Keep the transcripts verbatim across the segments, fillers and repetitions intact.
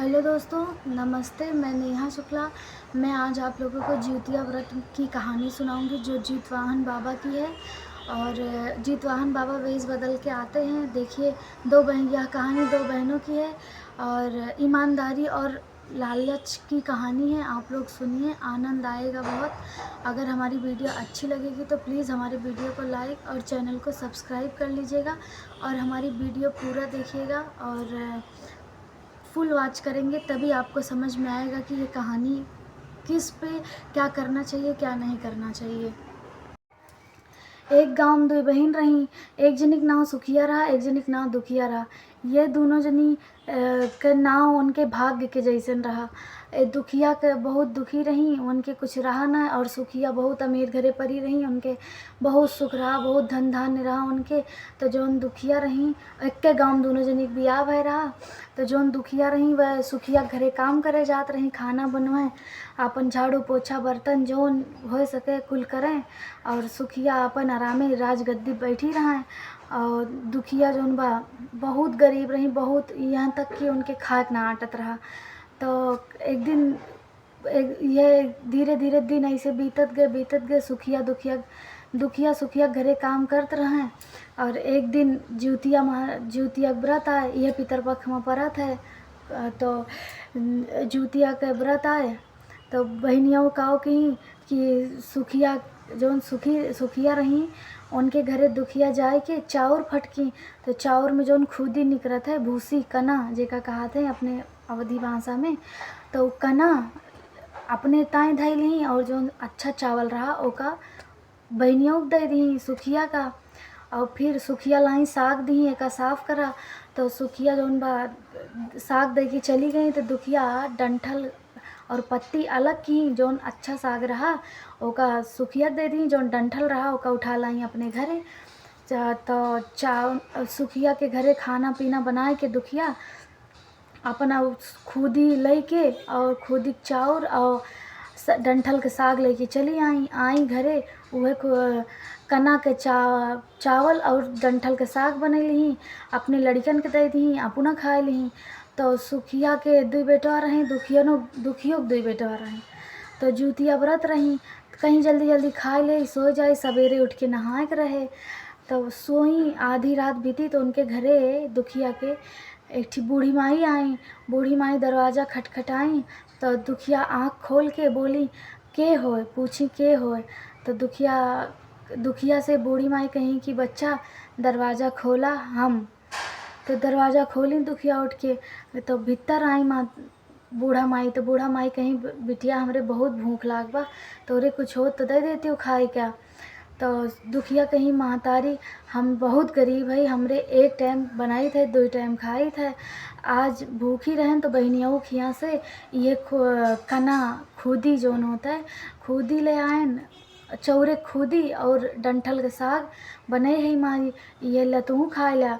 हेलो दोस्तों, नमस्ते। मैं नेहा शुक्ला। मैं आज आप लोगों को जिउतिया व्रत की कहानी सुनाऊंगी, जो जीतवाहन बाबा की है। और जीतवाहन बाबा वेश बदल के आते हैं। देखिए, दो बहन, यह कहानी दो बहनों की है और ईमानदारी और लालच की कहानी है। आप लोग सुनिए, आनंद आएगा बहुत। अगर हमारी वीडियो अच्छी लगेगी तो प्लीज़ हमारी वीडियो को लाइक और चैनल को सब्सक्राइब कर लीजिएगा और हमारी वीडियो पूरा देखिएगा और फुल वॉच करेंगे, तभी आपको समझ में आएगा कि ये कहानी किस पे क्या करना चाहिए, क्या नहीं करना चाहिए। एक गाँव में दुई बहिन रहीं। एक जनी के नाव सुखिया रहा, एक जनी के नाव दुखिया रहा। ये दुनों जनी, अ, के नाव उनके भाग्य के जैसन रहा। ए, दुखिया के बहुत दुखी रहीं, उनके कुछ रहा ना, और सुखिया बहुत अमीर घरे परी रहीं, उनके बहुत सुख रहा, बहुत धन धान्य रहा उनके। तो जौन दुखिया रहीं, एक्के गाँव में दुनों जनी के बियाह भय रहा, तो जौन दुखिया रहीं, वह सुखिया के घरे काम करे जात रहीं, खाना बनवाए, आपन झाड़ू पोछा बर्तन जौन हो सके कुल करें, और सुखिया आपन आरामे राजगद्दी बैठी रहें। और दुखिया जौन बा, बहुत गरीब रहीं, बहुत, यहाँ तक कि उनके खाए के ना आटत रहा। तो एक दिन, एक, ये धीरे धीरे दिन ऐसे बीतत गए, बीतत गए। सुखिया दुखिया, दुखिया सुखिया घरे काम करत रहें। और एक दिन जिउतिया महा-, जिउतिया के व्रत आए, यह पितरपक्ष में परत है। अ, तो, न, जिउतिया के व्रत आए, तो बहिनिया काव कहीं कि सुखिया, जौन सुखी, सुखिया रहीं, उनके घरे दुखिया जाए के चाउर फटकी, तो चाउर में जौन खूदी निकरत है, भूसी, कना जेका कहत है अपने अवधी भाषा में, तो कना अपने ताई धइल ही और जौन अच्छा चावल रहा, ओका बहिनियों के दे दी सुखिया का। और फिर सुखिया लाई साग दी, एका साफ करा। तो सुखिया जौन बा, साग दे के चली गई, तो दुखिया डंठल और पत्ती अलग की, जौन अच्छा साग रहा, ओका सुखिया दे दी, जौन डंठल रहा, ओका उठा लाई अपने घरे। चा-, तो चा-, सुखिया के घरे खाना पीना बनाए के दुखिया अपना उ खूदी लइके और खूदी के चाउर और स-, डंठल के साग लइके चली आई, आई घरे, उहे को-, कना के चा-, चावल और डंठल के साग बनैली ही, अपने लड़िकन के दे दी, अपना खाए ली। तो सुखिया के दुई बेटवा रहे, दुखियनो, दुखियो के दुई बेटवा रहे। तो जिउतिया व्रत रही, कहीं जल्दी जल्दी खाए ले, सो जाए, सवेरे उठ के नहाए के रहे। तो सोई, आधी रात बीती तो उनके घरे दुखिया के एक ठी बूढ़ी माई आई। बूढ़ी माई दरवाजा खटखटाई तो दुखिया आँख खोल के बोली, "के होय?" पूछी, "के होय?" तो दुखिया, दुखिया से बूढ़ी माई कहीं कि, "बच्चा, दरवाजा खोला, हम।" तो दरवाजा खोली दुखिया उठ के, तो भीतर आई माँ, बूढ़ा माई। तो बूढ़ा माई कहीं, "ब-, बिटिया, हमरे बहुत भूख लाग बा, तोरे कुछ हो तो दे देती हो खाए क्या?" तो दुखिया कहीं, "महतारी, हम बहुत गरीब है, हमरे एक टाइम बनाई थे, दो टाइम खाई थे, आज भूखी रहन तो बहिनिया खिया से ये खु-, कना खूदी जौन होता है, खूदी ले आयन, चौरे खूदी और डंठल के साग बने है माई, ये ल तू खाए ला।"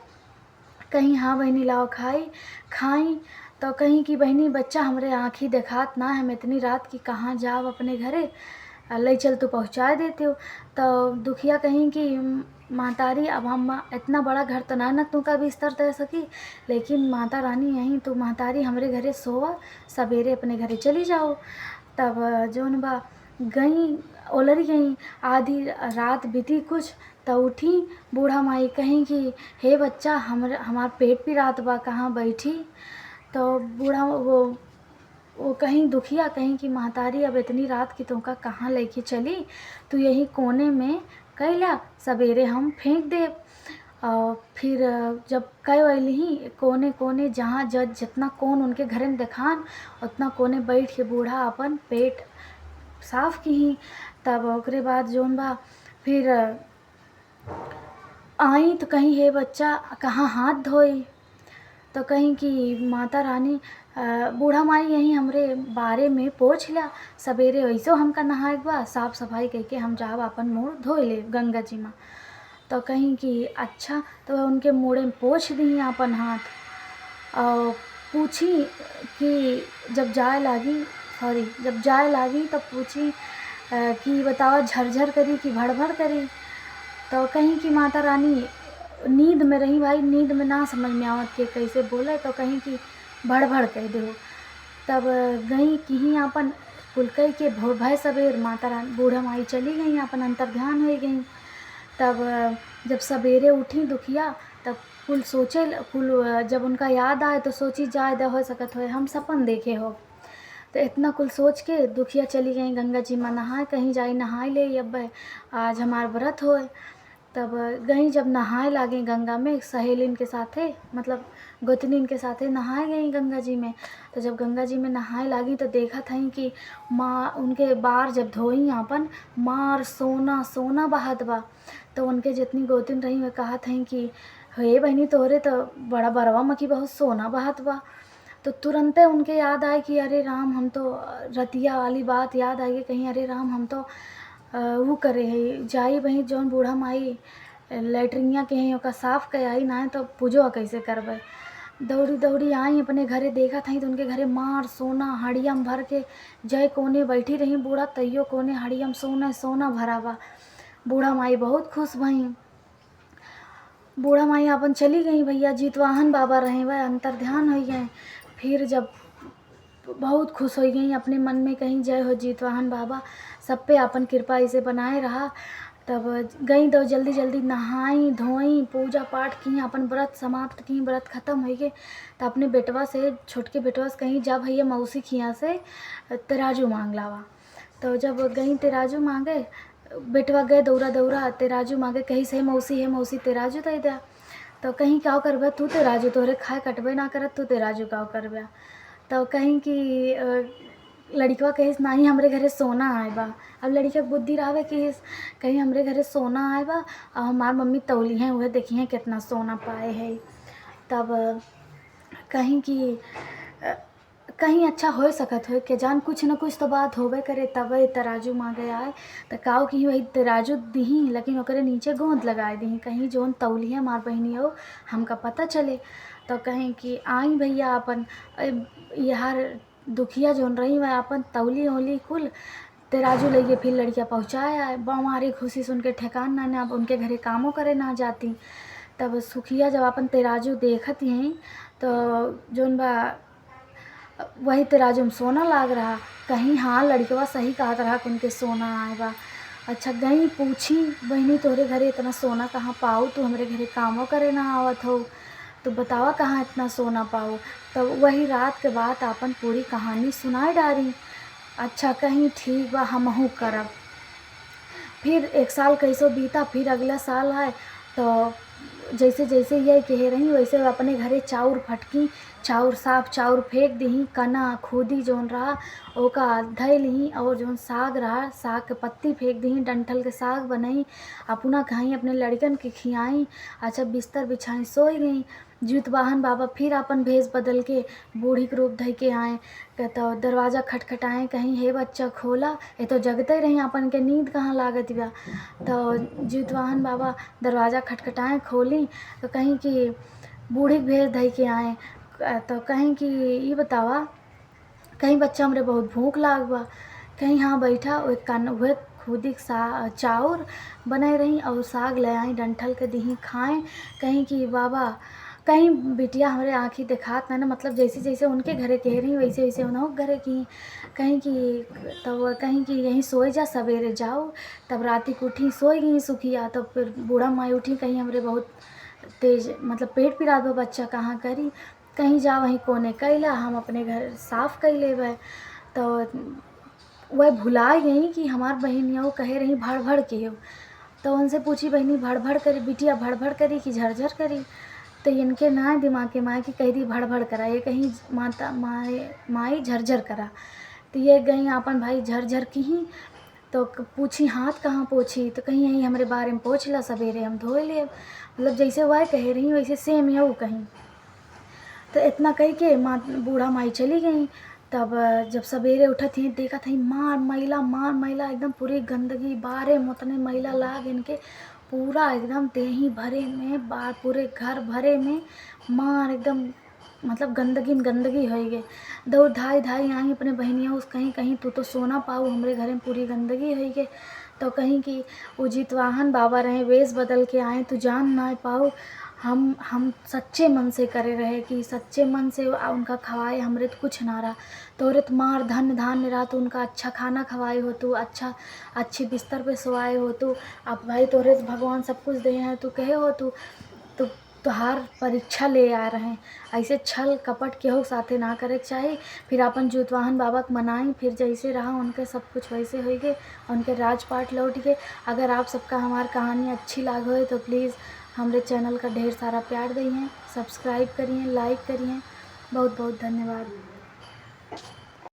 कहीं, "हाँ बहिनी, लाओ खाई।" खाई तो कहीं कि, "बहिनी, बच्चा हमरे आँखी देखात ना है, हम इतनी रात की कहाँ जाब अपने घरे, आ, लई चल तू पहुँचाए देते हो।" तो दुखिया कहीं कि, "महतारी, अब हम इतना बड़ा घर तो ना, ना तू का बिस्तर दे सकी, लेकिन माता रानी यहीं तू महतारी हमरे घरे सोवा, सवेरे अपने घरे चली जाओ।" तब जौन बा गई, ओलरी गई, आधी रात बीती कुछ, त उठी, बूढ़ा माई कहीं कि, "हे बच्चा, हमर, हमार पेट पिरात बा, कहाँ बैठी?" तो बूढ़ा वो, वो कहीं दुखिया कहीं कि, "महतारी, अब इतनी रात की तोहका कहाँ लेके चली? तू यही कोने में कैला, सवेरे हम फेंक देब।" और फिर जब कह अइली ही कोने कोने, जहाँ ज-, जितना कोन उनके घर में देखान, उतना कोने बैठ के बूढ़ा अपन पेट साफ की ही। तब ओकरे बाद जौन बा, फिर आई तो कहीं, "हे बच्चा, कहाँ हाथ धोई?" तो कहीं कि माता रानी, अ, बूढ़ा माई यहीं हमरे बारे में पोछ ला, सवेरे वैसो हमका नहाए के बा, साफ सफाई कइके हम जाब आपन मुँह धोए ले गंगा जी में। तो कहीं कि अच्छा, तो उनके मूड़े में पोछ दी आपन हाथ और पूछी कि जब जाए लागी, सॉरी, जब जाए लागी तो पूछी, अ, कि बतावा, झरझर करी कि भड़भड़ करी? तो कहीं कि माता रानी नींद में रही भाई, नींद में ना समझ में आवत के कैसे बोले, तो कहीं कि भड़भड़ कह दे। तब गई किहीं आपन कुल कइ के भो-, भय सबेर माता रानी, बूढ़ा माई चली गई, आपन अंतर ध्यान होइ गई। तब जब सबेरे उठी दुखिया, तब कुल सोचे ल-, कुल, अ, जब उनका याद आए तो सोची, "जाए द, हो सकत होए हम सपन देखे हो।" तो इतना कुल सोच के दुखिया चली गई गंगा जी में नहाए, कहीं जाई नहाए ले, अब आज हमार व्रत होए। तब गई जब नहाए लागे गंगा में सहेलिन के साथे, मतलब गोतनिन के साथे नहाए गई गंगा जी में। तो जब गंगा जी में नहाए लागी तो देखत हई कि माँ उनके बार जब धोई आपन, मार सोना सोना बहत बा। तो उनके जितनी गोतिन रही वे कहत हई कि "हे बहिनी, तोहरे तो बड़ा बरवा में की बहुत सोना बहत बा।" तो तुरंते उनके याद आए कि "अरे राम, हम तो," रतिया वाली बात याद आई कि कहीं, "अरे राम, हम तो, अ, ऊ करे है, जाई बहिनी जौन बूढ़ा माई लैट्रिनिया के हैं ओका साफ कर आई, ना तो पूजवा कैसे करबे।" दौड़ी दौड़ी आई अपने घरे, देखत हई तो उनके घरे मार सोना हड़िया में भर के, जय कोने बैठी रही बूढ़ा, तैयो कोने हड़िया में सोना सोना भरा बा। बूढ़ा माई बहुत खुश भई। बूढ़ा माई आपन चली गई भैया, जीतवाहन बाबा रहे वह अंतर ध्यान होइ गए। फिर जब बहुत खुश होइ गई, अपने मन में कहीं, "जय हो जीतवाहन बाबा, सब पे आपन कृपा ऐसे बनाए रहा।" तब गई तो जल्दी जल्दी नहाई धोई, पूजा पाठ की, आपन व्रत समाप्त की, व्रत खत्म होइ गए। तो अपने बेटवा से, छोटके बेटवा से कहीं, "जा भैया मौसी खिया से तराजू मांग लावा।" तो जब गई तराजू मांगे, बेटवा गए दौड़ा दौड़ा तराजू मांगे, कहिस, "हे मौसी, हे मौसी, तराजू दे द्या।" तो कहीं, "काव करबे तू तराजू, तोहरे खाए कटबे ना करत, तू तराजू काव करबे?" तो कहीं कि, अ, लड़िकवा कहिस, "नाही, हमरे घरे सोना आए बा।" अब लड़िका के बुद्धि रहबे कि कहीं, "हमरे घरे सोना आए बा, और हमार मम्मी तौली हैं, उहे देखी हैं कितना सोना पाए है।" तब कहीं कि, अ, कहीं अच्छा होइ सकत होए, के जान कुछ न कुछ तो बात होबे करे, तबे तराजू मांगे आए। त काव की वही तराजू दिही, लेकिन ओकरे नीचे गोंद लगाए दिही, कहीं जौन तौली है हमार बहिनी हो, हमका पता चले। तो कहीं कि आई भैया आपन, अ, यार दुखिया जौन रही, वह आपन तौली ओली कुल तराजू लइके फिर लड़िका पहुँचाए आए। बा हमारी खुशी सुन के ठेकान ना, ना, अब उनके घरे कामो करे ना जाती। तब सुखिया जब आपन तराजू देखत यहीं, तो जौन बा वही तराजू में सोना लाग रहा। कहीं हाँ, लड़िकवा सही कहत रहा कि उनके सोना आए बा। अच्छा, गई पूछी, "बहिनी, तोहरे घरे इतना सोना कहाँ पाऊ? तू हमरे घरे कामो करे ना आवत हो, तो बतावा कहाँ इतना सोना पाऊ?" तब वही रात के बात आपन पूरी कहानी सुनाए डारी। अच्छा, कहीं ठीक बा, हमहू करब। फिर एक साल कैसो बीता, फिर अगला साल आए, तो जैसे जैसे ये कहे रही, वैसे अपने घरे चाउर फटकी, चाउर साफ, चाउर फेंक दिही, कना, खुदी जौन रहा, ओका धइ लिही, और जौन साग रहा, साग के पत्ती फेंक दिही, डंठल के साग बनई, अपना खाई, अपने लड़िकन के खियाई। अच्छा, बिस्तर बिछाई, सोई गई। जीतवाहन बाबा फिर आपन भेष बदल के बूढ़ी के रूप धइ के आए। क-, तो दरवाजा खटखटाए, कहीं, "हे बच्चा, खोला।" ये तो जगते रही, आपन के नींद कहाँ लागत बा। तो जीतवाहन बाबा दरवाजा खटखटाए, खोली, तो कहीं कि बूढ़ी के भेष धइ के आए। क-, तो कहीं कि, "ई बतावा, कहीं बच्चा, हमरे बहुत भूख लाग बा।" कहीं, "हाँ, बैठा।" ओए कन-, उहे खुदी के सा-, चाउर बनाए रही और साग ले आई, डंठल के दिही खाए। कहीं कि, "बाबा," कहीं, "बिटिया, हमरे आँखी देखात ना, ना, मतलब, जैसे जैसे उनके घरे कहे रही, वैसे वैसे उन्हों घरे की।" कहीं कि, तब कहीं कि, "यहीं सोए जा, सवेरे जाओ।" तब राती के उठी, सोए गई सुखिया। तब फिर बूढ़ा माई उठी, कहीं, "हमरे बहुत तेज, मतलब, पेट पिरात बा, बच्चा कहाँ करी?" कहीं, "जा वहीं कोने कैला, हम अपने घर साफ कइ लेबे।" तो वह भुलाए गई कि हमार बहिनिया वो कहे रही, "भड़ भड़ के हो।" तो उनसे पूछी, "बहिनी, भड़ भड़ करी, बिटिया भड़ भड़ करी कि झरझर करी?" तो इनके ना दिमाग के माए कि कह दी, "भड़ भड़ करा।" ये कहीं, "माता, माए, माई झरझर करा।" तो ये गई आपन भाई झरझर किहीं, तो क-, पूछी, "हाथ कहाँ पोछी?" तो कहीं, "यहीं हमरे बारे में पोछ ला, सवेरे हम धोए लेब।" मतलब, जैसे वह कहे रही, वैसे same यहू कहीं। तो इतना कह के माँ, बूढ़ा माई चली गई। तब जब सवेरे उठत ही, देखत ही, मार मैला, मार मैला, एकदम पूरी गंदगी, बारे में उतने मैला लाग इनके, पूरा एकदम देही भरे में, बा-, पूरे घर भरे में मार एकदम, मतलब, गंदगी में गंदगी होइ गए। दौड़ धाई धाई आई अपने बहिनिया उस कहीं, कहीं, "तू तो सोना पाऊ, हमरे घरे में पूरी गंदगी होइ गए।" तो कहीं कि उ जीतवाहन बाबा रहे, वेश बदल के आए, "तू जान ना पाऊ, हम हम सच्चे मन से करे रहे कि सच्चे मन से आ उनका खवाए, हमरे त कुछ ना रहा। तोरे त मार धन्य धान्य रहा, तू उनका अच्छा खाना खवाए हो, तू अच्छा अच्छे बिस्तर पे सोआए हो, तू अब भाई तोरे त भगवान सब कुछ दे हैं, तू कहे हो तू तो तोहार परीक्षा ले आ रहे हैं। ऐसे छल कपट केहू साथे ना करे के चाही। फिर अपन जूतवाहन बाबा के मनाई, फिर जैसे रहा उनके सब कुछ वैसे होइगे, उनके राजपाट लौट गए। अगर आप सबका हमार कहानी अच्छी लाग होए तो प्लीज़ हमरे चैनल का ढेर सारा प्यार दइहें, सब्सक्राइब करिहें, लाइक करिहें। बहुत बहुत धन्यवाद।